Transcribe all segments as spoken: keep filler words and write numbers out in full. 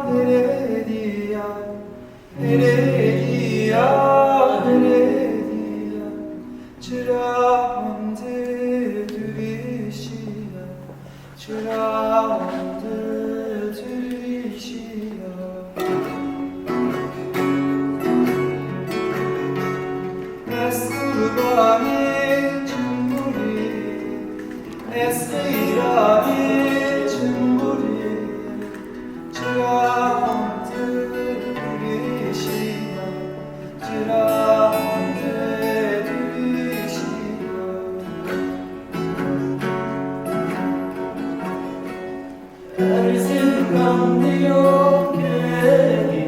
Herêdiya, herêdiya, herêdiya, çira hundir tu vîşiya, çira hundir tu vîşiya. Ez qurbanê çimburî, ez qeyranê çimburî, çira hundir tu vîşiya, çira hundir tu vîşiya. Erzingan diyo kevî,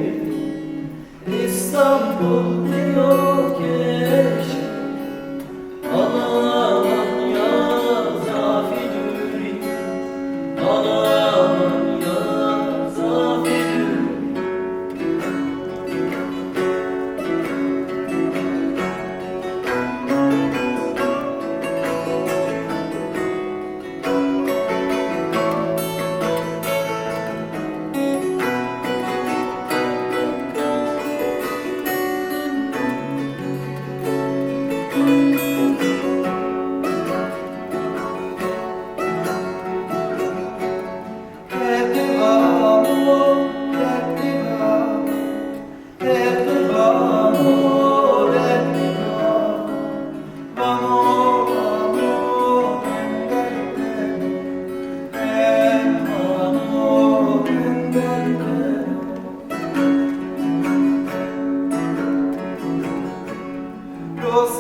Îstanbul diyo keşî, Almanya zafî dûrî, Almanya zafî dûrî.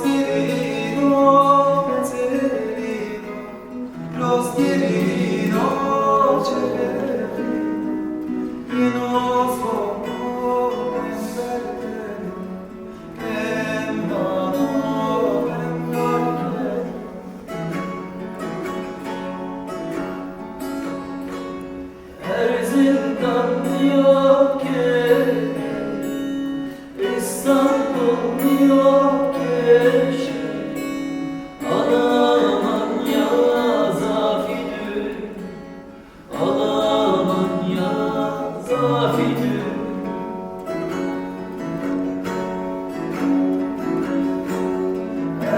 Rostirino, Rostirino, Erzingan diyo kevî, Îstanbul diyo keşî, Almanya zafî dûrî, Almanya zafî dûrî.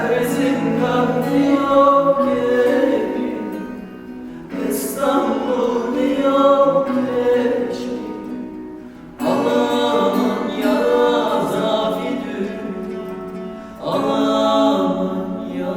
Erzingan diyo kevî, Îstanbul diyo keşî, Almanya zafî dûrî, Almanya.